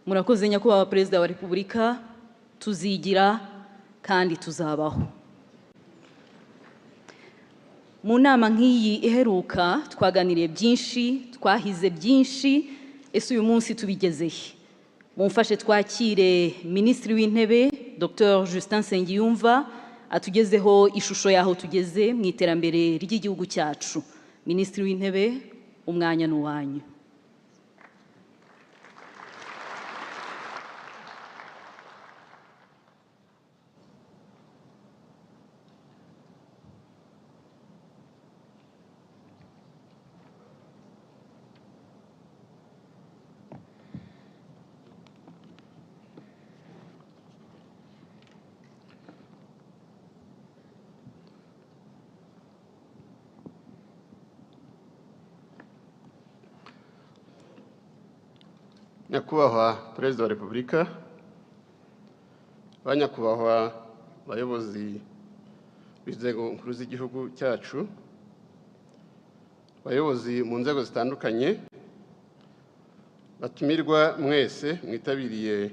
Murakoze Nyakubahwa Perezida wa Repubulika, tuzigira kandi tuzabaho. Mu nama nk'iyi iheruka twaganiriye byinshi, twahize byinshi, ese uyu munsi tubigeze he? Mumfashe twakire Minisitiri w'Intebe Dr Justin Nsengiyumva atugezeho ishusho y'aho tugeze mu iterambere ry'igihugu cyacu. Minisitiri w'Intebe, umwanya ni uwanyu. Nyakubahwa Perezida wa Repubulika, ba nyakubahwa bayobozi b'inzego nkuru z'igihugu cyacu, bayobozi mu nzego zitandukanye, batumirwa mwese mwitabiriye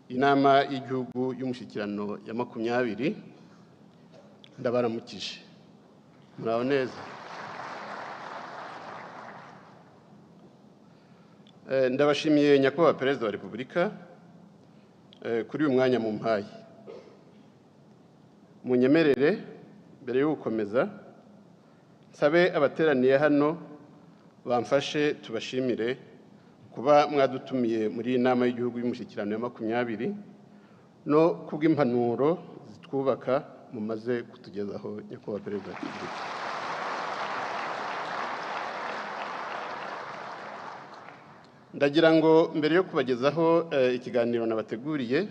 inama y'igihugu y'umushyikirano ya 20, ndabaramukije. Muraho neza. Ndabashimiye Nyakubahwa Perezida wa Repubulika kuri uyu mwanya mumpaye. Munyemerere mbere yo gukomeza nsabe abateraniye hano bamfashe tubashimire kuba mwadutumiye muri iyi nama y'igihugu y'umushyikirano ya 20 no kubw'impanuro zitwubaka mumaze kutugezaho Nyakubahwa Perezida wa Repubulika. Ndagira ngo mbere yo kubagezaho ikiganiro nabateguriye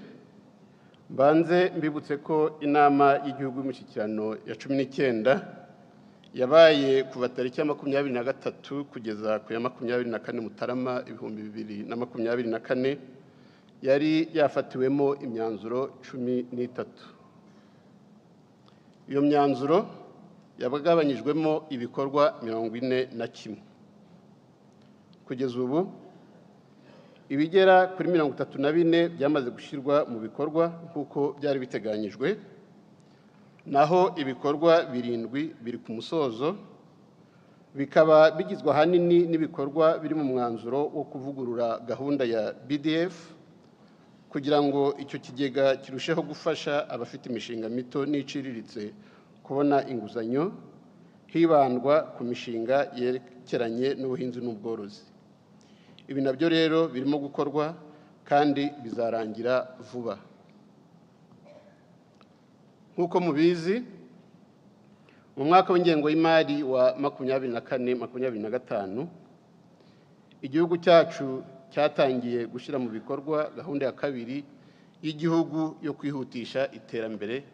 mbanze mbibutse ko inama y'igihugu y'umushyikirano ya 19 yabaye kuva tariki ya 23 kugeza ku ya 24 Mutarama 2024 yari yafatiwemo imyanzuro 13. Iyo myanzuro yabagabanyijwemo ibikorwa 41. Kugeza ubu ibigera kuri 34 byamaze gushyirwa mu bikorwa nk'uko byari biteganyijwe, naho ibikorwa 7 biri ku musozo, bikaba bigizwe ahanini n'ibikorwa biri mu mwanzuro wo kuvugurura gahunda ya BDF kugira ngo icyo kigega kirusheho gufasha abafite imishinga mito n'iciriritse kubona inguzanyo, hibandwa ku mishinga yerekeranye n'ubuhinzi n'ubworozi. Ibi nabyo rero birimo gukorwa kandi bizarangira vuba. Nk'uko mubizi, mu mwaka w'ingengo y'imari wa 2024-2025 igihugu cyacu cyatangiye gushyira mu bikorwa gahunda ya kabiri y'igihugu yo kwihutisha iterambere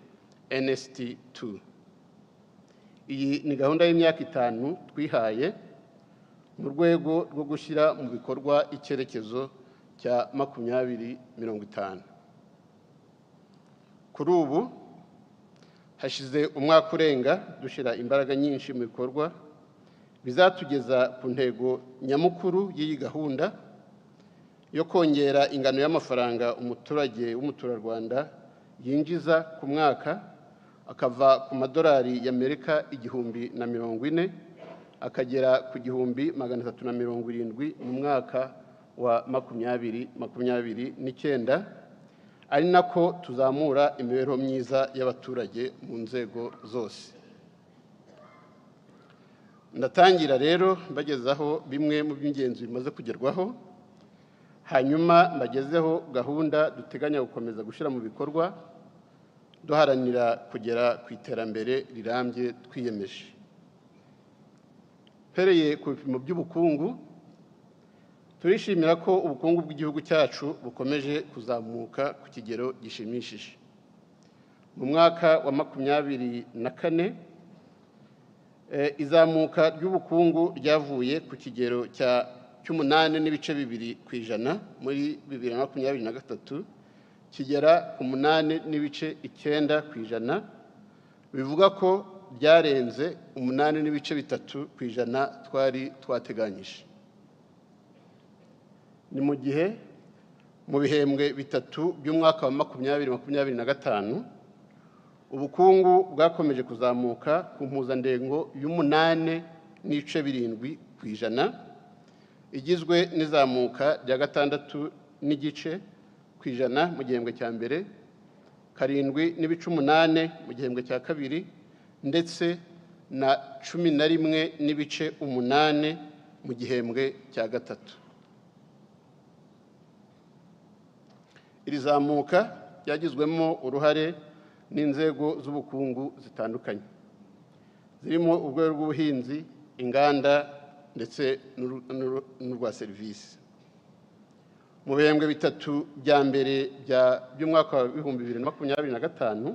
NST2. Iyi ni gahunda y'imyaka 5 twihaye mu rwego rwo gushyira mu bikorwa icyerekezo cya 2050. Kuri ubu hashize umwaka urenga dushyira imbaraga nyinshi mu bikorwa bizatugeza ku ntego nyamukuru y'iyi gahunda yo kongera ingano y'amafaranga umuturage w'umuturarwanda yinjiza ku mwaka, akava ku madolari y'Amerika 1040 akagera ku 1370 mu mwaka wa 2029, ari nako tuzamura imibereho myiza y'abaturage mu nzego zose. Ndatangira rero mbagezaho bimwe mu by'ingenzi bimaze kugerwaho, hanyuma mbagezeho gahunda duteganya gukomeza gushyira mu bikorwa duharanira kugera ku iterambere rirambye twiyemeje. Mpereye ku bipimo by'ubukungu, turishimira ko ubukungu bw'igihugu cyacu bukomeje kuzamuka ku kigero gishimishije. Mu mwaka wa 2024 izamuka ry'ubukungu ryavuye ku kigero cya 8.2% muri 2023 kigera ku 8.9%, bivuga ko ryarenze 8.3% twari twateganyije. Ni mu gihe mu bihembwe bitatu by'umwaka wa 2025 ubukungu bwakomeje kuzamuka ku mpuzandengo y'8.7%, igizwe n'izamuka rya 6.5% mu gihembwe cya mbere, 7.8 mu gihembwe cya kabiri, ndetse na 11.8 mu gihembwe cya gatatu. Iri zamuka ryagizwemo uruhare n'inzego z'ubukungu zitandukanye zirimo urwego rw'ubuhinzi, inganda ndetse n'urwa serivisi. Mu bihembwe bitatu bya mbere by'umwaka wa 2025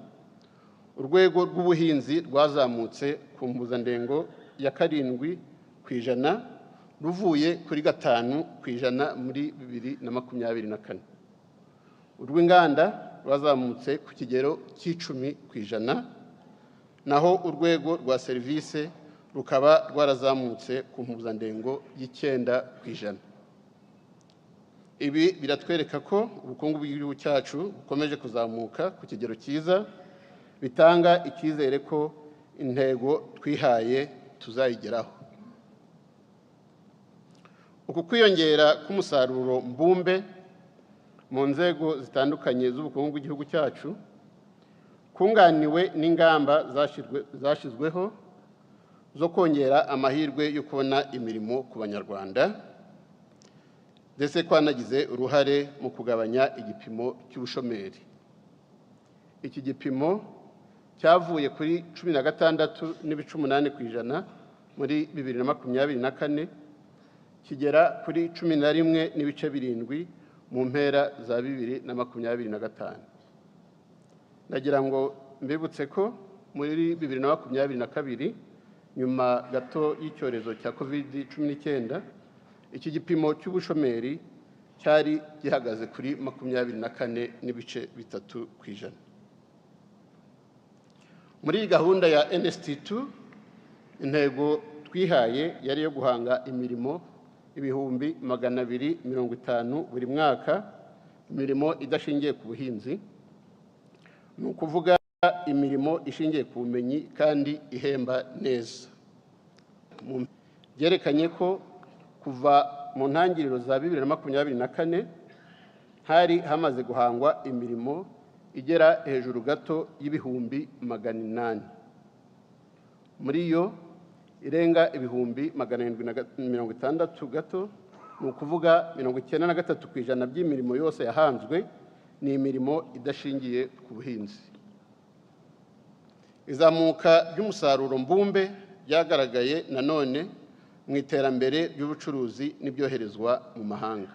urwego rw'ubuhinzi rwazamutse ku mpuzandengo ya 7% ruvuye kuri 5% muri 2024. Urw'inganda rwazamutse ku kigero cy'10%, naho urwego rwa serivisi rukaba rwarazamutse ku mpuzandengo y'9%. Ibi biratwereka ko ubukungu bw'igihugu cyacu bukomeje kuzamuka ku kigero cyiza, bitanga icyizere ko intego twihaye tuzayigeraho. Uku kwiyongera k'umusaruro mbumbe mu nzego zitandukanye z'ubukungu bw'igihugu cyacu kunganiwe n'ingamba zashyizweho zo kongera amahirwe yo kubona imirimo ku Banyarwanda, ndetse kwanagize uruhare mu kugabanya igipimo cy'ubushomeri. Iki gipimo cyavuye kuri 16.8% muri 2024 kigera kuri 11.7 mu mpera za 2025. Ndagira ngo mbibutse ko muri 2022, nyuma gato y'icyorezo cya COVID-19, iki gipimo cy'ubushomeri cyari gihagaze kuri 24.3%. Muri iyi gahunda ya NST2, intego twihaye yari yo guhanga imirimo 250,000 buri mwaka, imirimo idashingiye ku buhinzi, ni ukuvuga imirimo ishingiye ku bumenyi kandi ihemba neza. Byerekanye ko kuva mu ntangiriro za 2024 hari hamaze guhangwa imirimo igera hejuru gato y'800,000, muri yo irenga 760,000 gato, ni ukuvuga 93% by'imirimo yose yahanzwe ni imirimo idashingiye ku buhinzi. Izamuka ry'umusaruro mbumbe ryagaragaye nanone mu iterambere ry'ubucuruzi n'ibyoherezwa mu mahanga.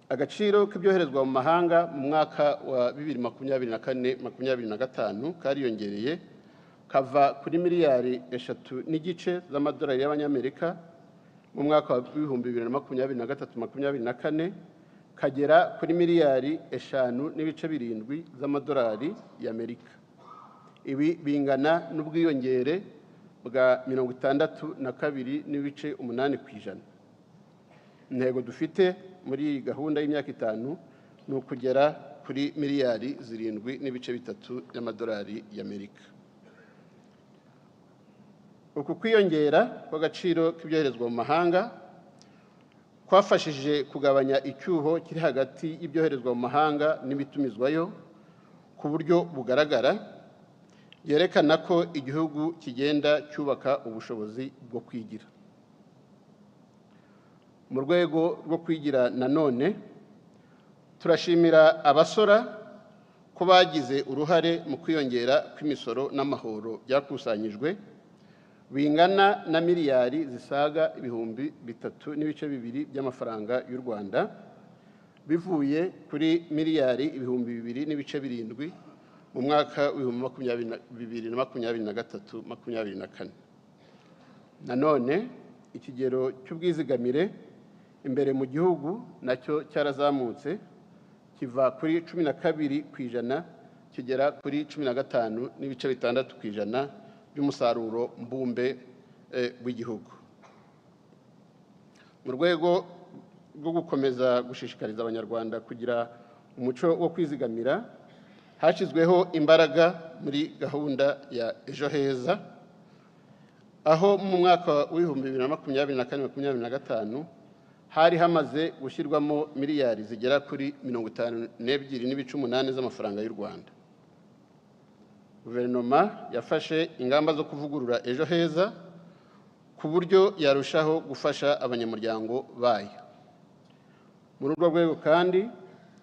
Agaciro k'ibyoherezwa mu mahanga mu mwaka wa 2024-2025 kariyongereye kava kuri miliyari 3.5 z'amadolari y'Abanyamerika mu mwaka wa 2023-2024 kagera kuri miliyari 5.7 z'amadolari y'Amerika. Ibi bingana n'ubwiyongere bwa 62.8%. Intego dufite muri iyi gahunda y'imyaka 5 ni ukugera kuri miliyari 7.3 y'amadolari y'Amerika. Uku kwiyongera kw'agaciro k'ibyoherezwa mu mahanga kwafashije kugabanya icyuho kiri hagati y'ibyoherezwa mu mahanga n'ibitumizwayo ku buryo bugaragara, byerekana ko igihugu kigenda cyubaka ubushobozi bwo kwigira. Mu rwego rwo kwigira nanone, turashimira abasora ko bagize uruhare mu kwiyongera kw'imisoro n'amahoro byakusanyijwe bingana na miliyari zisaga 3,200 by'amafaranga y'u Rwanda, bivuye kuri miliyari 2,700 mu mwaka 2023-2024. Nanone ikigero cy'ubwizigamire imbere mu gihugu nacyo cyarazamutse kiva kuri 12% kigera kuri 15.6% by'umusaruro mbumbe w'igihugu. Mu rwego rwo gukomeza gushishikariza Abanyarwanda kugira umuco wo kwizigamira, hashyizweho imbaraga muri gahunda ya Ejo Heza, aho mu mwaka w'2024-2025 hari hamaze gushyirwamo miliyari zigera kuri 52.8 z'amafaranga y'u Rwanda. Guverinoma yafashe ingamba zo kuvugurura Ejo Heza ku buryo yarushaho gufasha abanyamuryango bayo. Muri urwo rwego kandi,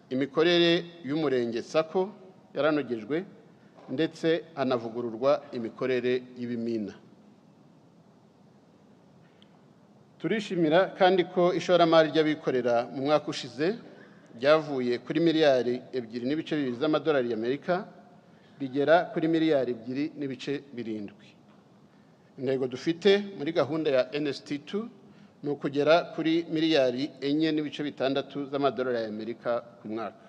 imikorere y'Umurenge SACCO yaranogejwe, ndetse hanavugururwa imikorere y'ibimina. Turishimira kandi ko ishoramari ry'abikorera mu mwaka ushize ryavuye kuri miliyari 2.2 z'amadolari y'Amerika rigera kuri miliyari 2.7. Intego dufite muri gahunda ya NST2 ni ukugera kuri miliyari 4.6 z'amadolari y'Amerika ku mwaka.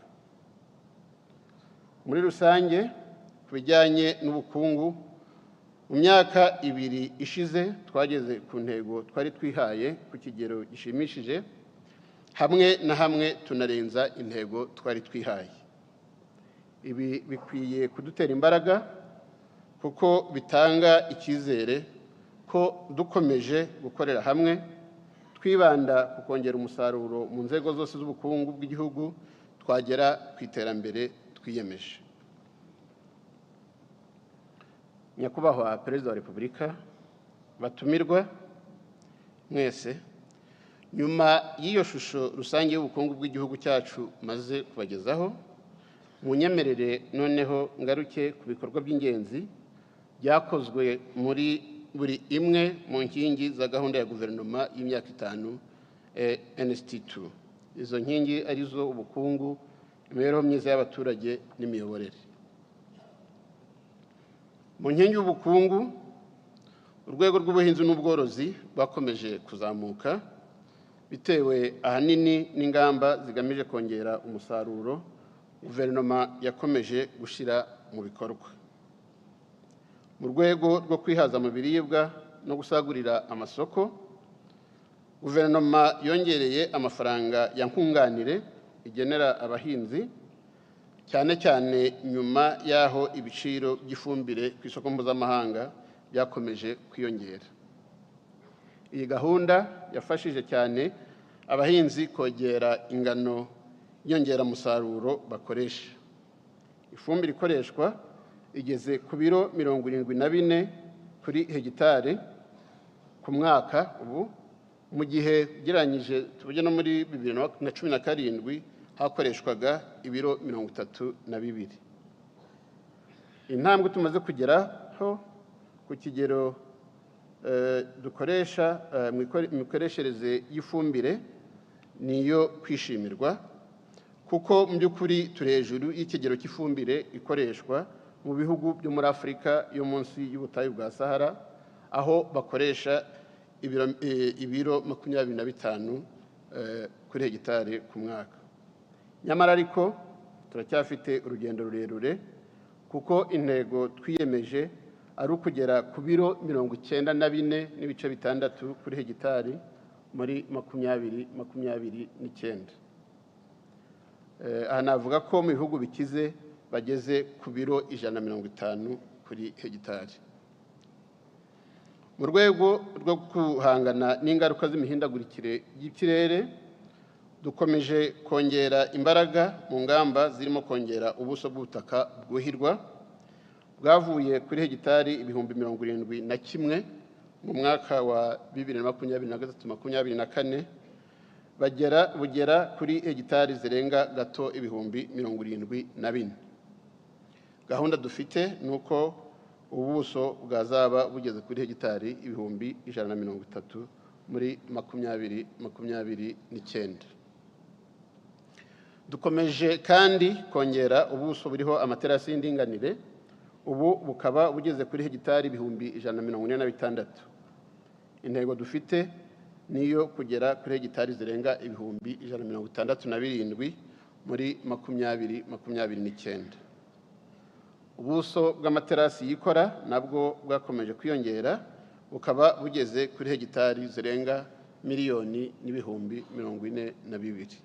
Muri rusange, ku bijyanye n'ubukungu, mu myaka 2 ishize twageze ku ntego twari twihaye ku kigero gishimishije, hamwe na hamwe tunarenza intego twari twihaye. Ibi bikwiye kudutera imbaraga kuko bitanga icyizere ko dukomeje gukorera hamwe, twibanda ku kongera umusaruro mu nzego zose z'ubukungu bw'igihugu, twagera ku iterambere twiyemeje. Nyakubahwa Perezida wa Repubulika, batumirwa mwese, nyuma y'iyo shusho rusange y'ubukungu bw'igihugu cyacu maze kubagezaho, munyemerere noneho ngaruke ku bikorwa by'ingenzi byakozwe muri buri imwe mu nkingi za gahunda ya guverinoma y'imyaka 5 NST2. Izo nkingi arizo ubukungu, imibereho myiza y'abaturage n'imiyoborere. Mu nkingi y'ubukungu, urwego rw'ubuhinzi n'ubworozi rwakomeje kuzamuka bitewe ahanini n'ingamba zigamije kongera umusaruro guverinoma yakomeje gushyira mu bikorwa. Mu rwego rwo kwihaza mu biribwa no gusagurira amasoko, guverinoma yongereye amafaranga ya nkunganire igenera abahinzi, cyane cyane nyuma y'aho ibiciro by'ifumbire ku isoko mpuzamahanga byakomeje kwiyongera. Iyi gahunda yafashije cyane abahinzi kongera ingano nyongeramusaruro bakoresha. Ifumbire ikoreshwa igeze ku biro 74 kuri hegitari ku mwaka ubu, mu gihe ugereranyije tuvuge no muri 2017 hakoreshwaga ibiro 32. Intambwe tumaze kugeraho ku kigero dukoresha mu mikoreshereze y'ifumbire niyo kwishimirwa, kuko mu by'ukuri turi hejuru y'ikigero cy'ifumbire ikoreshwa mu bihugu byo muri Afurika yo munsi y'ubutayu bwa Sahara, aho bakoresha ibiro 25 kuri hegitari ku mwaka. Nyamara ariko turacyafite urugendo rurerure, kuko intego twiyemeje ari ukugera ku biro 94.6 kuri hegitari muri 2029. Aha navuga ko mu bihugu bikize bageze ku biro 150 kuri hegitari. Mu rwego rwo guhangana n'ingaruka z'imihindagurikire y'ikirere, dukomeje kongera imbaraga mu ngamba zirimo kongera ubuso bw'ubutaka bwuhirwa, bwavuye kuri hegitari 71,000 mu mwaka wa 2023-2024 bugera kuri hegitari zirenga gato 74,000. Gahunda dufite ni uko ubuso bwazaba bugeze kuri hegitari 130,000 muri 2029. Dukomeje kandi kongera ubuso buriho amaterasi y'indinganire, ubu bukaba bugeze kuri hegitari 146,000. Intego dufite niyo kugera kuri hegitari zirenga 167,000 muri 2029. Ubuso bw'amaterasi yikora nabwo bwakomeje kwiyongera, bukaba bugeze kuri hegitari zirenga 1,042,000.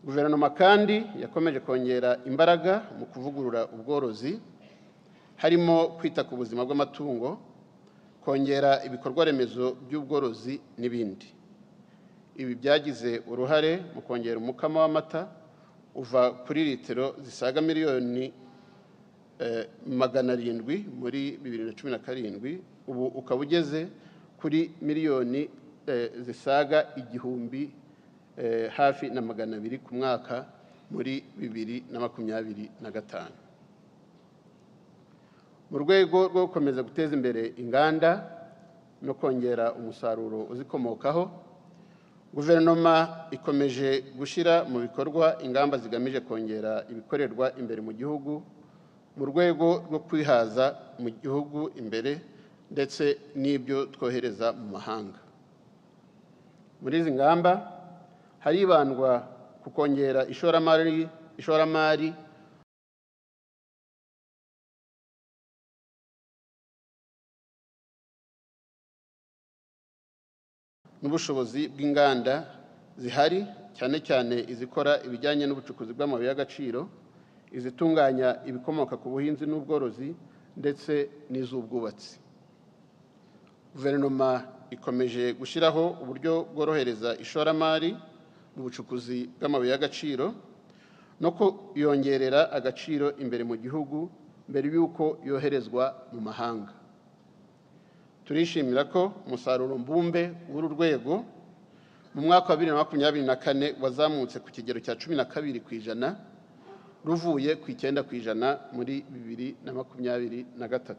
Guverinoma kandi yakomeje kongera imbaraga mu kuvugurura ubworozi, harimo kwita ku buzima bw'amatungo, kongera ibikorwa remezo by'ubworozi n'ibindi. Ibi byagize uruhare mu kongera umukamo w'amata uva kuri litiro zisaga 700,000,000 muri 2017, ubu ukaba ugeze kuri miliyoni zisaga 1000 hafi na 200 ku mwaka muri 2025. Mu rwego rwo gukomeza guteza imbere inganda no kongera umusaruro uzikomokaho, guverinoma ikomeje gushyira mu bikorwa ingamba zigamije kongera ibikorerwa imbere mu gihugu mu rwego rwo kwihaza mu gihugu imbere ndetse n'ibyo twohereza mu mahanga. Muri izi ngamba haribandwa ku kongera ishoramari n'ubushobozi bw'inganda zihari, cyane cyane izikora ibijyanye n'ubucukuzi bw'amabuye y'agaciro, izitunganya ibikomoka ku buhinzi n'ubworozi ndetse n'iz'ubwubatsi. Guverinoma ikomeje gushyiraho uburyo bworohereza ishoramari mu bucukuzi bw'amabuye y'agaciro no kuyongerera agaciro imbere mu gihugu mbere y'uko yoherezwa mu mahanga. Turishimira ko umusaruro mbumbe w'uru rwego mu mwaka wa 2024 wazamutse ku kigero cya 12% ruvuye ku 9% muri 2023.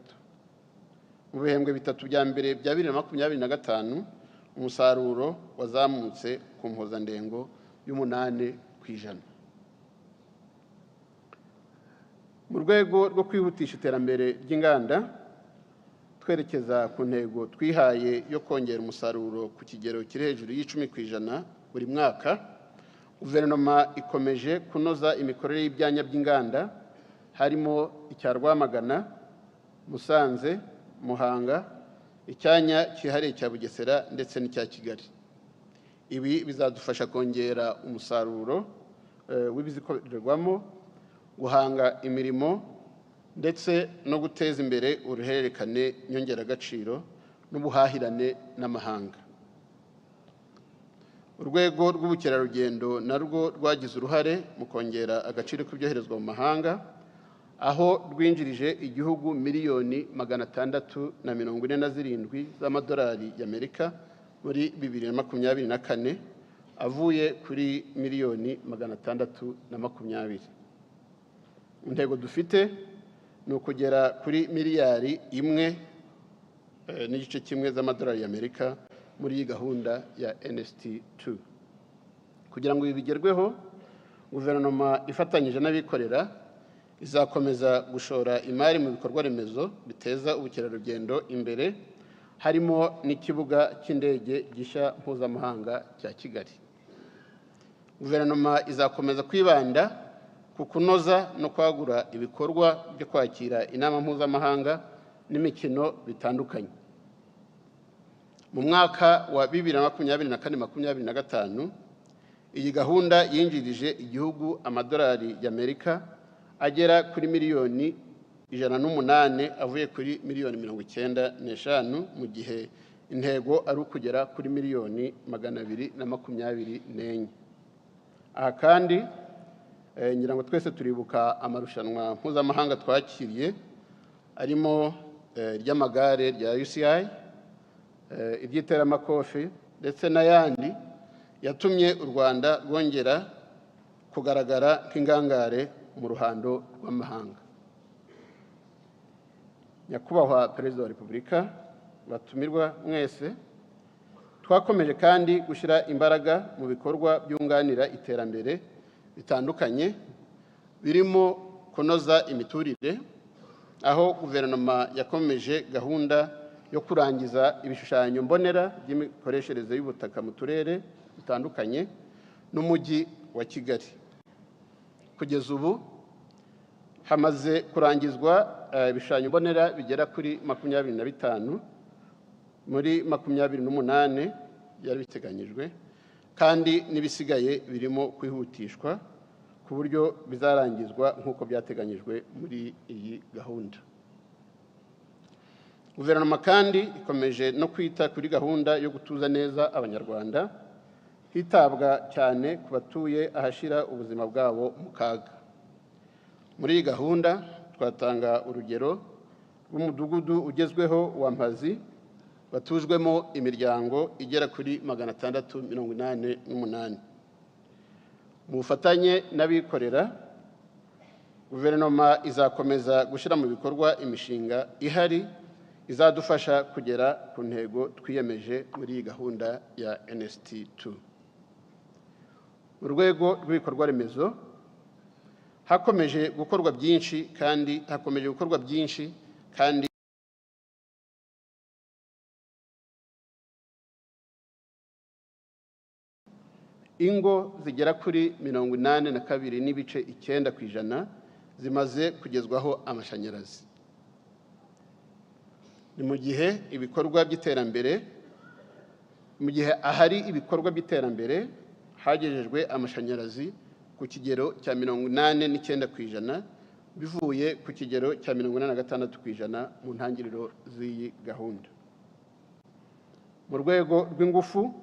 Mu bihembwe bitatu bya mbere bya 2025 umusaruro wazamutse ku mpuzandengo y'8%. Mu rwego rwo kwihutisha iterambere ry'inganda, twerekeza ku ntego twihaye yo kongera umusaruro ku kigero kiri hejuru y'10% buri mwaka, guverinoma ikomeje kunoza imikorere y'ibyanya by'inganda, harimo icya Rwamagana, Musanze, Muhanga, icyanya cyihariye cya Bugesera ndetse n'icya Kigali. Ibi bizadufasha kongera umusaruro w'ibizikorerwamo, guhanga imirimo ndetse no guteza imbere uruhererekane nyongeragaciro n'ubuhahirane n'amahanga. Urwego rw'ubukerarugendo narwo rwagize uruhare mu kongera agaciro k'ibyoherezwa mu mahanga, aho rwinjirije igihugu 647,000,000 z'amadolari y'Amerika muri 2024, avuye kuri 620,000,000. Intego dufite ni ukugera kuri 1.1 miliyari z'amadolari y'Amerika muri iyi gahunda ya NST2. Kugira ngo ibi bigerweho, guverinoma ifatanyije n'abikorera izakomeza gushora imari mu bikorwa remezo biteza ubukerarugendo imbere, harimo n'ikibuga cy'indege gishya mpuzamahanga cya Kigali. Guverinoma izakomeza kwibanda ku kunoza no kwagura ibikorwa byo kwakira inama mpuzamahanga n'imikino bitandukanye. Mu mwaka wa 2024-2025, iyi gahunda yinjirije igihugu amadolari y'Amerika agera kuri 108,000,000 avuye kuri 95,000,000, mu gihe intego ari ukugera kuri 224,000,000. Aha kandi ngira ngo twese turibuka amarushanwa mpuzamahanga twakiriye, arimo ry'amagare rya UCI, iry'iteramakofe ndetse n'ayandi yatumye u Rwanda rwongera kugaragara nk'ingangare mu ruhando rw'amahanga. Nyakubahwa Perezida wa Repubulika, batumirwa mwese, twakomeje kandi gushyira imbaraga mu bikorwa byunganira iterambere bitandukanye, birimo kunoza imiturire, aho guverinoma yakomeje gahunda yo kurangiza ibishushanyo mbonera by'imikoreshereze y'ubutaka mu turere dutandukanye n'umujyi wa Kigali. Kugeza ubu Hamaze kurangizwa ibishushanyo mbonera bigera kuri 25 muri 28 byari biteganyijwe, kandi n'ibisigaye birimo kwihutishwa ku buryo bizarangizwa nk'uko byateganyijwe muri iyi gahunda. Guverinoma kandi ikomeje no kwita kuri gahunda yo gutuza neza Abanyarwanda, hitabwa cyane ku batuye ahashyira ubuzima bwabo mu kaga. Muri iyi gahunda twatanga urugero rw'umudugudu ugezweho wa Mpazi, batujwemo imiryango igera kuri 688. Mu bufatanye n'abikorera, guverinoma izakomeza gushyira mu bikorwa imishinga ihari izadufasha kugera ku ntego twiyemeje muri iyi gahunda ya NST2. Mu rwego rw'ibikorwa remezo hakomeje gukorwa byinshi kandi hakomeje gukorwa byinshi kandi ingo zigera kuri 82.9% zimaze kugezwaho amashanyarazi. Ni mu gihe ibikorwa by'iterambere, mu gihe ahari ibikorwa by'iterambere hagejejwe amashanyarazi ku kigero cya 89% bivuye ku kigero cya 86% mu ntangiriro z'iyi gahunda. Mu rwego rw'ingufu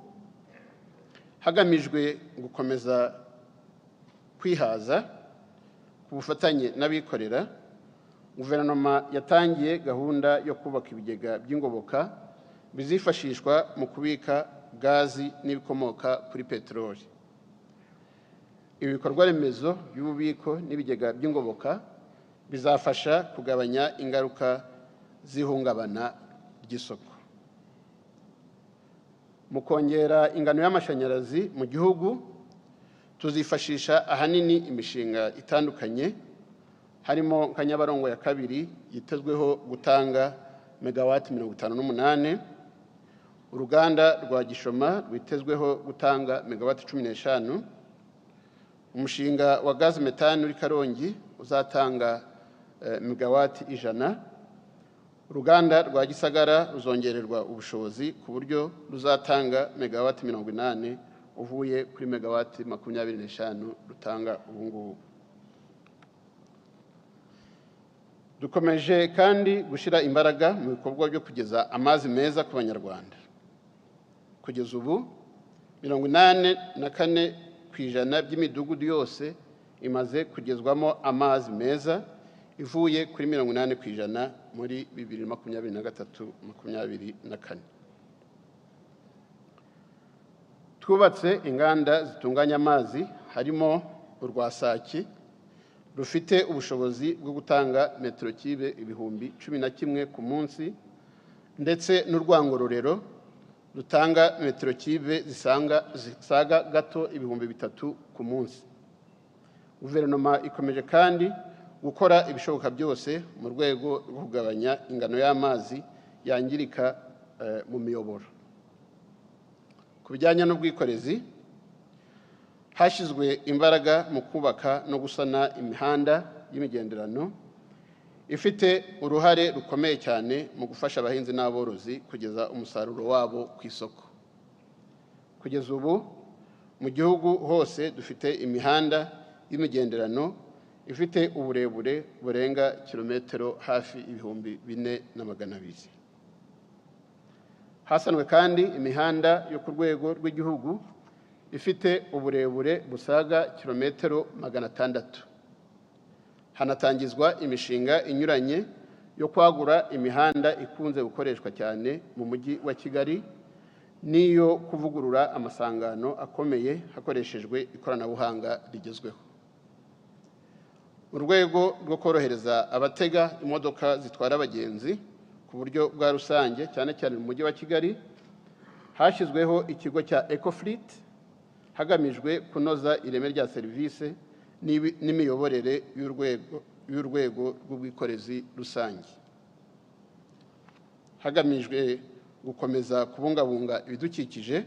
hagamijwe gukomeza kwihaza ku bufatanye n'abikorera, guverinoma yatangiye gahunda yo kubaka ibigega by'ingoboka bizifashishwa mu kubika gazi n'ibikomoka kuri peteroli. Ibi bikorwa remezo by'ububiko n'ibigega by'ingoboka bizafasha kugabanya ingaruka z'ihungabana ry'isoko. Mu kongera ingano y'amashanyarazi mu gihugu, tuzifashisha ahanini imishinga itandukanye, harimo nka Nyabarongo ya kabiri yitezweho gutanga megawati 58, uruganda rwa Gishoma rwitezweho gutanga megawati 15, umushinga wa gazi metani uri Karongi uzatanga megawati 100, uruganda rwa Gisagara ruzongererwa ubushobozi ku buryo ruzatanga megawati 80 uvuye kuri megawati 25 rutanga ubu ngubu. Dukomeje kandi gushyira imbaraga mu bikorwa byo kugeza amazi meza ku Banyarwanda. Kugeza ubu 84% by'imidugudu yose imaze kugezwamo amazi meza, ivuye kuri 80% muri 2023-2024. Twubatse inganda zitunganya amazi, harimo urwa Sake rufite ubushobozi bwo gutanga metero kibe 11,000 ku munsi, ndetse n'urwangororero rutanga metero kibe zisaga gato 3,000 ku munsi. Guverinoma ikomeje kandi gukora ibishoboka byose mu rwego rwo kugabanya ingano y'amazi yangirika mu miyoboro. Ku bijyanye n'ubwikorezi, hashyizwe imbaraga mu kubaka no gusana imihanda y'imigenderano ifite uruhare rukomeye cyane mu gufasha abahinzi n'aborozi kugeza umusaruro wabo ku isoko. Kugeza ubu mu gihugu hose dufite imihanda y'imigenderano ifite uburebure burenga kilometero hafi 4,200. Hasanwe kandi imihanda yo ku rwego rw'igihugu ifite uburebure busaga kilometero 600. Hanatangizwa imishinga inyuranye yo kwagura imihanda ikunze gukoreshwa cyane mu mujyi wa Kigali n'iyo kuvugurura amasangano akomeye hakoreshejwe ikoranabuhanga rigezweho. Mu rwego rwo korohereza abatega imodoka zitwara abagenzi ku buryo bwa rusange cyane cyane mu mujyi wa Kigali, hashyizweho ikigo cya Ecofleet hagamijwe kunoza ireme rya serivisi n'imiyoborere y'urwego rw'ubwikorezi rusange. Hagamijwe gukomeza kubungabunga ibidukikije,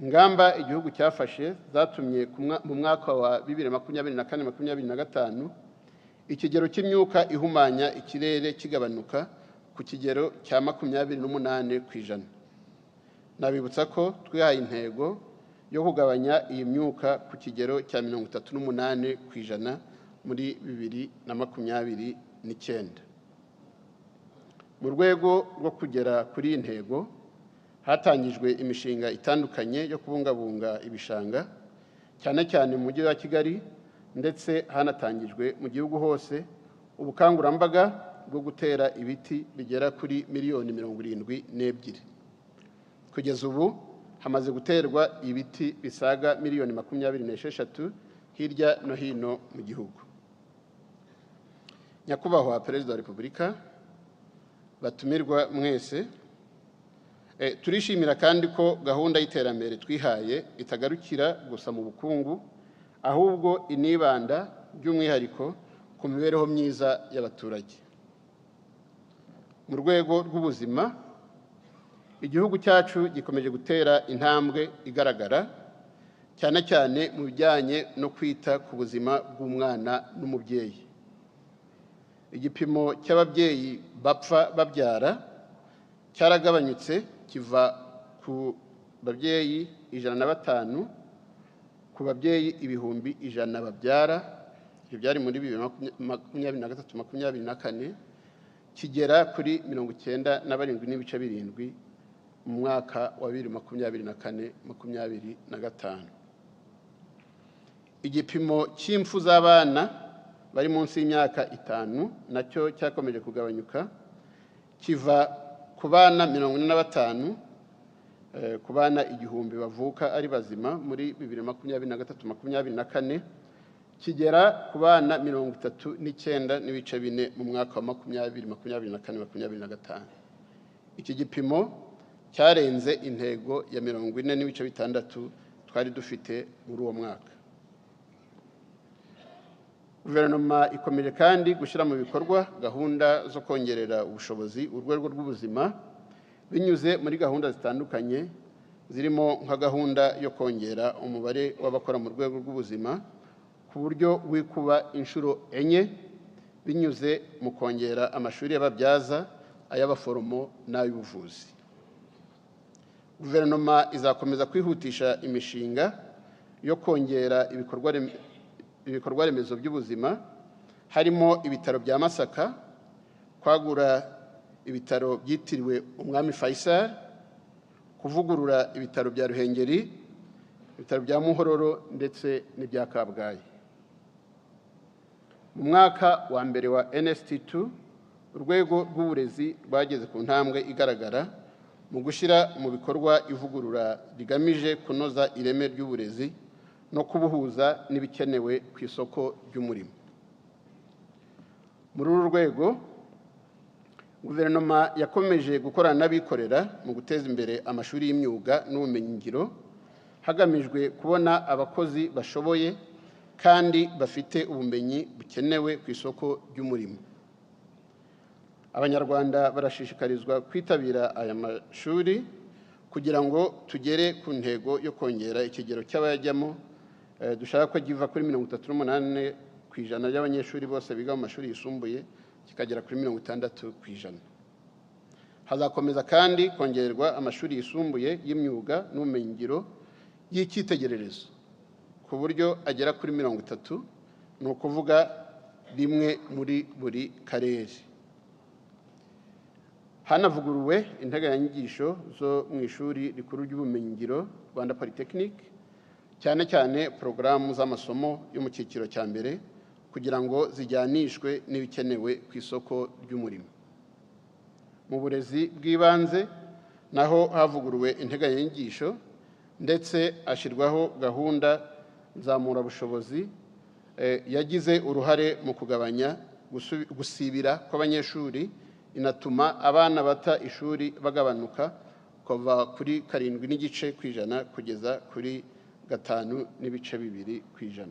ingamba igihugu cyafashe zatumye mu mwaka wa 2024-2025 ikigero cy'imyuka ihumanya ikirere kigabanuka ku kigero cya 28%. Nabibutsa ko twihaye intego yo kugabanya iyi myuka ku kigero cya 38% muri 2029. Mu rwego rwo kugera kuri iyi ntego, hatangijwe imishinga itandukanye yo kubungabunga ibishanga, cyane cyane mu mujyi wa Kigali, ndetse hanatangijwe mu gihugu hose ubukangurambaga bwo gutera ibiti bigera kuri miliyoni 72. Kugeza ubu hamaze guterwa ibiti bisaga miliyoni 26 hirya no hino mu gihugu. Nyakubahwa Perezida wa Repubulika, batumirwa mwese, turishimira kandi ko gahunda y'iterambere twihaye itagarukira gusa mu bukungu, ahubwo inibanda by'umwihariko ku mibereho myiza y'abaturage. Mu rwego rw'ubuzima, igihugu cyacu gikomeje gutera intambwe igaragara, cyane cyane mu bijyanye no kwita ku buzima bw'umwana n'umubyeyi. Igipimo cy'ababyeyi bapfa babyara cyaragabanyutse kiva ku babyeyi 105 ku babyeyi 100,000 babyara, ibyo byari muri 2023-2024, kigera kuri 97.7 mu mwaka wa 2024-2025. Igipimo cy'impfu z'abana bari munsi y'imyaka 5 nacyo cyakomeje kugabanyuka, kiva ku bana 45 ku bana 1000 bavuka ari bazima muri 2023-2024, kigera ku bana 39.4 mu mwaka wa 2024-2025. Iki gipimo cyarenze intego ya 40.6 twari dufite muri uwo mwaka. Guverinoma ikomeje kandi gushyira mu bikorwa gahunda zo kongerera ubushobozi urwego rw'ubuzima binyuze muri gahunda zitandukanye, zirimo nka gahunda yo kongera umubare w'abakora mu rwego rw'ubuzima ku buryo wikuba inshuro 4, binyuze mu kongera amashuri y'ababyaza, ay'abaforomo n'ay'ubuvuzi. Guverinoma izakomeza kwihutisha imishinga yo kongera ibikorwa remezo by'ubuzima, harimo ibitaro bya Masaka, kwagura ibitaro byitiriwe Umwami Faisal, kuvugurura ibitaro bya Ruhengeri, ibitaro bya Muhororo ndetse n'ibya Kabgayi. Mu mwaka wa mbere wa NST2, urwego rw'uburezi rwageze ku ntambwe igaragara mu gushyira mu bikorwa ivugurura rigamije kunoza ireme ry'uburezi no kubuhuza n'ibikenewe ku isoko ry'umurimo. Muri uru rwego, guverinoma yakomeje gukorana n'abikorera mu guteza imbere amashuri y'imyuga n'ubumenyingiro, hagamijwe kubona abakozi bashoboye kandi bafite ubumenyi bukenewe ku isoko ry'umurimo. Abanyarwanda barashishikarizwa kwitabira aya mashuri kugira ngo tugere ku ntego yo kongera ikigero cy'abayajyamo, dushaka ko kiva kuri 38% by'abanyeshuri bose biga mu mashuri yisumbuye kikagera kuri 60%. Hazakomeza kandi kongerwa amashuri yisumbuye y'imyuga n'ubumenyingiro y'icyitegererezo ku buryo agera kuri 30, ni ukuvuga rimwe muri buri karere. Hanavuguruwe integanyanyigisho zo mu ishuri rikuru ry'ubumenyingiro Rwanda Polytechnic, cyane cyane porogaramu z'amasomo yo mu cyiciro cya mbere, kugira ngo zijyanishwe n'ibikenewe ku isoko ry'umurimo. Mu burezi bw'ibanze naho havuguruwe integanyanyigisho ndetse hashyirwaho gahunda nzamurabushobozi yagize uruhare mu kugabanya gusibira kw'abanyeshuri, inatuma abana bata ishuri bagabanuka kuva kuri 7.5% kugeza kuri 5.2%.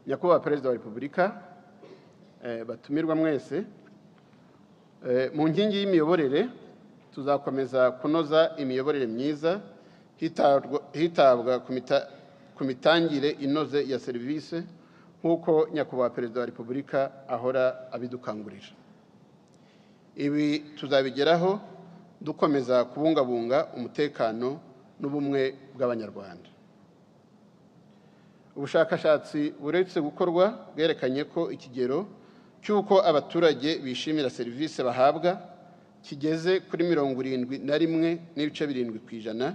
Nyakubahwa Perezida wa Repubulika, batumirwa mwese, mu nkingi y'imiyoborere tuzakomeza kunoza imiyoborere myiza hitabwa ku mitangire inoze ya serivisi, nk'uko Nyakubahwa Perezida wa Repubulika ahora abidukangurira. Ibi tuzabigeraho dukomeza kubungabunga umutekano n'ubumwe bw'Abanyarwanda. Ubushakashatsi buretse gukorwa bwerekanye ko ikigero cy'uko abaturage bishimira serivisi bahabwa kigeze kuri 71.7%,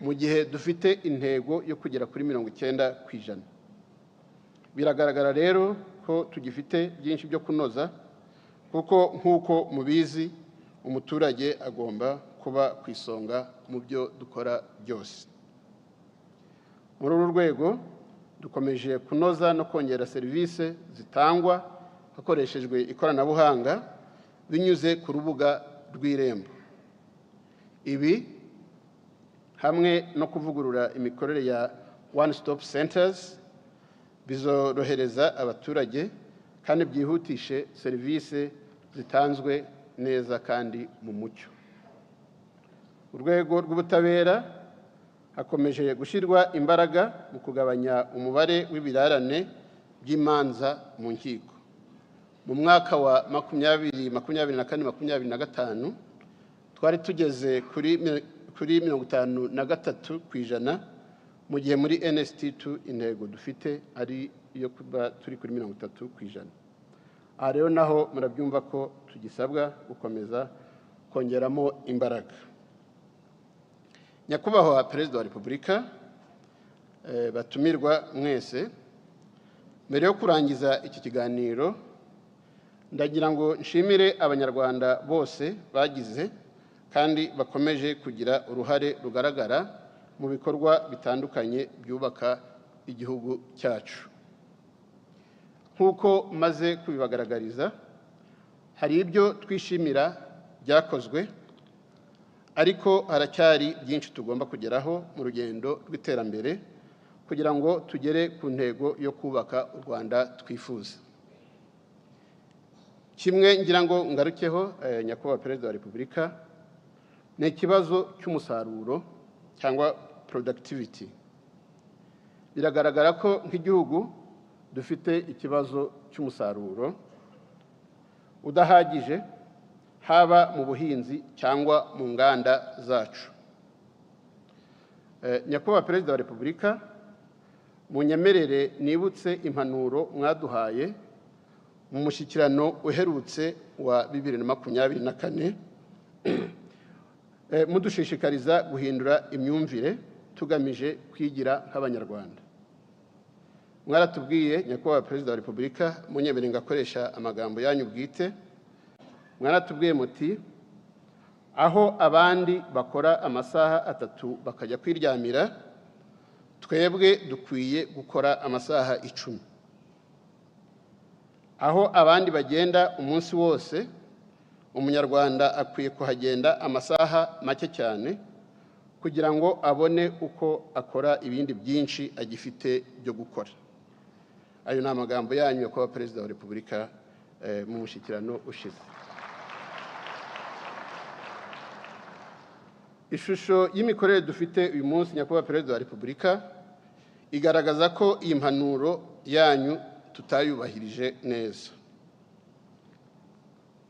mu gihe dufite intego yo kugera kuri 90%. Biragaragara rero ko tugifite byinshi byo kunoza, kuko nk'uko mubizi umuturage agomba kuba ku isonga mu byo dukora byose. Muri uru rwego dukomeje kunoza no kongera serivisi zitangwa hakoreshejwe ikoranabuhanga binyuze ku rubuga rw'Irembo. Ibi hamwe no kuvugurura imikorere ya One Stop Centers bizorohereza abaturage kandi byihutishe serivisi zitanzwe neza kandi mu mucyo. Urwego rw'ubutabera hakomeje gushyirwa imbaraga mu kugabanya umubare w'ibirarane by'imanza mu nkiko. Mu mwaka wa 2024 2025 twari tugeze kuri 53%, mu gihe muri NST2 intego dufite ari iyo kuba turi kuri 30%. Aha rero naho murabyumva ko tugisabwa gukomeza kongeramo imbaraga. Nyakubahwa Perezida wa Repubulika, batumirwa mwese, mbere yo kurangiza iki kiganiro ndagira ngo nshimire Abanyarwanda bose bagize kandi bakomeje kugira uruhare rugaragara mu bikorwa bitandukanye byubaka igihugu cyacu. Nk'uko maze kubibagaragariza, hari ibyo twishimira byakozwe, ariko haracyari byinshi tugomba kugeraho mu rugendo rw'iterambere kugira ngo tugere ku ntego yo kubaka u Rwanda twifuza. Kimwe ngira ngo ngarukeho, Nyakubahwa Perezida wa Repubulika, ni ikibazo cy'umusaruro cyangwa productivity. Biragaragara ko nk'igihugu dufite ikibazo cy'umusaruro udahagije, haba mu buhinzi cyangwa mu nganda zacu. Nyakubahwa Perezida wa Repubulika, munyemerere nibutse impanuro mwaduhaye mu mushyikirano uherutse wa 2024, mudushishikariza guhindura imyumvire tugamije kwigira nk'Abanyarwanda. Mwaratubwiye, Nyakubahwa Perezida wa Repubulika, munyemerere ngakoresha amagambo yanyu bwite, mwaratubwiye muti: aho abandi bakora amasaha 3 bakajya kwiryamira, twebwe dukwiye gukora amasaha 10. Aho abandi bagenda umunsi wose, Umunyarwanda akwiye kuhagenda amasaha make cyane kugira ngo abone uko akora ibindi byinshi agifite byo gukora. Ayo ni amagambo yanyu, Nyakubahwa Perezida wa Repubulika, mu mushyikirano ushize. Ishusho y'imikorere dufite uyu munsi, Nyakubahwa Perezida wa Repubulika, igaragaza ko iyi mpanuro yanyu tutayubahirije neza.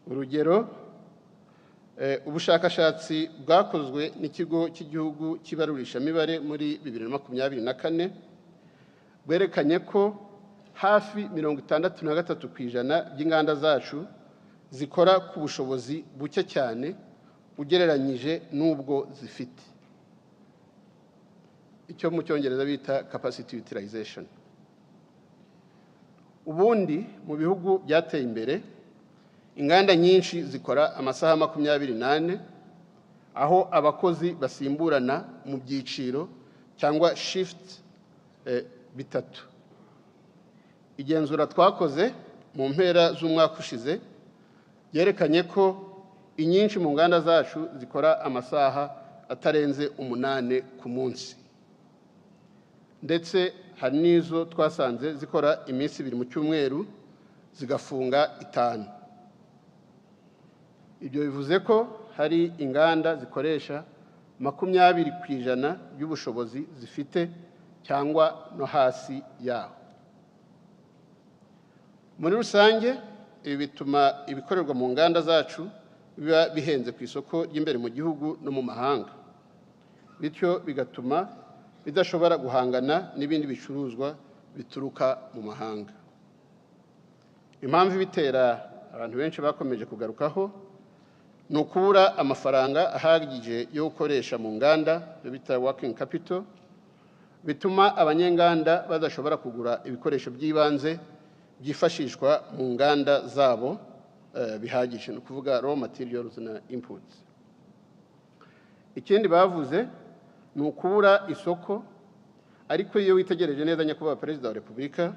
Urugero, ubushakashatsi bwakozwe n'ikigo cy'igihugu cy'ibarurishamibare muri 2024 bwerekanye ko hafi 63% by'inganda zacu zikora ku bushobozi buke cyane ugereranyije n'ubwo zifite, icyo mu Cyongereza bita capacity utilization. Ubundi mu bihugu byateye imbere, inganda nyinshi zikora amasaha 24, aho abakozi basimburana mu byiciro cyangwa shift bitatu. Igenzura twakoze mu mpera z'umwaka ushize ryerekanye ko inyinshi mu nganda zacu zikora amasaha atarenze 8 ku munsi, ndetse hari n'izo twasanze zikora iminsi 2 mu cyumweru zigafunga 5. Ibyo bivuze ko hari inganda zikoresha 20% by'ubushobozi zifite cyangwa no hasi yaho. Muri rusange, ibi bituma ibikorerwa mu nganda zacu biba bihenze ku isoko ry'imbere mu gihugu no mu mahanga, bityo bigatuma bidashobora guhangana n'ibindi bicuruzwa bituruka mu mahanga. Impamvu ibitera abantu benshi bakomeje kugarukaho ni ukubura amafaranga ahagije yo gukoresha mu nganda, ibyo bita working capital, bituma abanyenganda badashobora kugura ibikoresho by'ibanze byifashishwa mu nganda zabo bihagije, ni ukuvuga raw materials na inputs. Ikindi bavuze ni ukubura isoko, ariko iyo witegereje neza, Nyakubahwa Perezida wa Repubulika,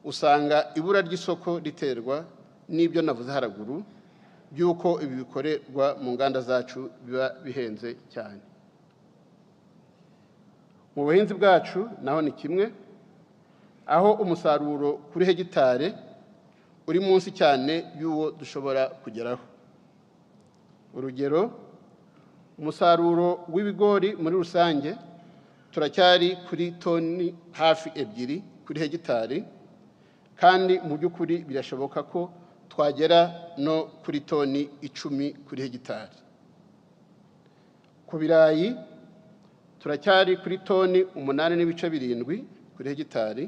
usanga ibura ry'isoko riterwa n'ibyo navuze haraguru by'uko ibi bikorerwa mu nganda zacu biba bihenze cyane. Mu buhinzi bwacu naho ni kimwe, aho umusaruro kuri hegitari uri munsi cyane y'uwo dushobora kugeraho. Urugero, umusaruro w'ibigori muri rusange turacyari kuri toni hafi 2 kuri hegitari, kandi mu by'ukuri birashoboka ko twagera no kuri toni 10 kuri hegitari. Ku birayi turacyari kuri toni 8.7 kuri hegitari,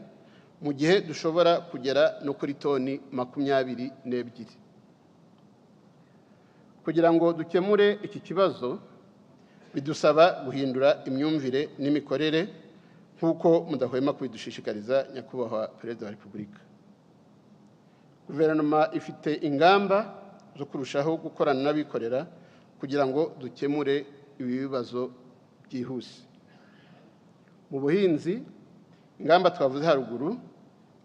mu gihe dushobora kugera no kuri toni 22. Kugira ngo dukemure iki kibazo bidusaba guhindura imyumvire n'imikorere, nk'uko mudahwema kubidushishikariza, Nyakubahwa Perezida wa Repubulika. Guverinoma ifite ingamba zo kurushaho gukorana n'abikorera kugira ngo dukemure ibi bibazo byihuse. Mu buhinzi, ingamba twavuze haruguru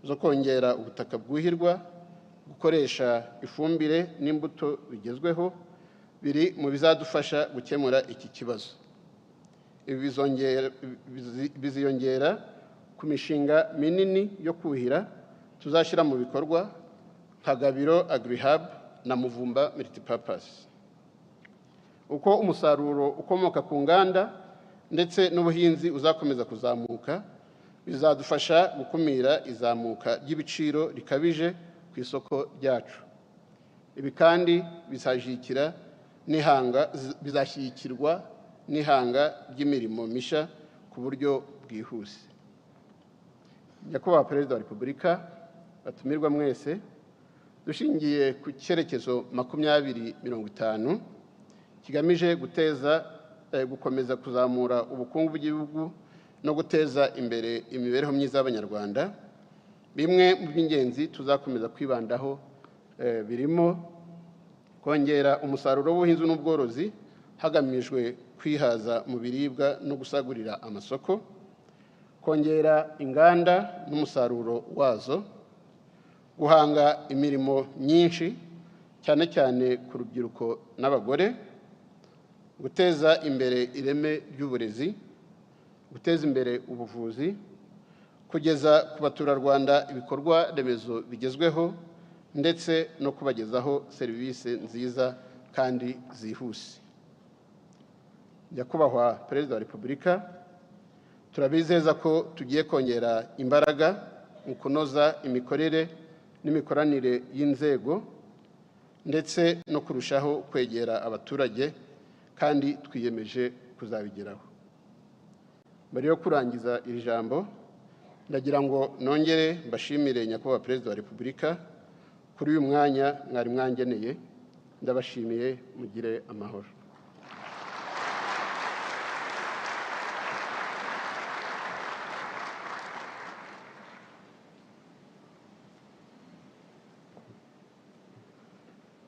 zo kongera ubutaka bwuhirwa, gukoresha ifumbire n'imbuto bigezweho biri mu bizadufasha gukemura iki kibazo. Ibi biziyongera ku mishinga minini yo kuhira tuzashyira mu bikorwa nka Gabiro Agrihub na Muvumba Multipurpose. Uko umusaruro ukomoka ku nganda ndetse n'ubuhinzi uzakomeza kuzamuka, bizadufasha gukumira izamuka ry'ibiciro rikabije ku isoko ryacu. Ibi kandi bizashyigikirwa n'ihanga ry'imirimo mishya ku buryo bwihuse. Nyakubahwa Perezida wa Repubulika, batumirwa mwese, dushingiye ku cyerekezo 2050 kigamije guteza gukomeza kuzamura ubukungu bw'igihugu no guteza imbere imibereho myiza y'Abanyarwanda, bimwe mu by'ingenzi tuzakomeza kwibandaho birimo kongera umusaruro w'ubuhinzi n'ubworozi hagamijwe kwihaza mu biribwa no gusagurira amasoko, kongera inganda n'umusaruro wazo, guhanga imirimo myinshi cyane cyane ku rubyiruko n'abagore, guteza imbere ireme ry'uburezi, guteza imbere ubuvuzi, kugeza ku baturarwanda ibikorwa remezo bigezweho ndetse no kubagezaho serivisi nziza kandi zihuse. Nyakubahwa Perezida wa Repubulika, turabizeza ko tugiye kongera imbaraga mu kunoza imikorere n'imikoranire y'inzego ndetse no kurushaho kwegera abaturage, kandi twiyemeje kuzabigeraho. Mbere yo kurangiza iri jambo, ndagira ngo nongere mbashimire, Nyakubahwa Perezida wa Repubulika, kuri uyu mwanya mwari mwangeneye. Ndabashimiye, mugire amahoro.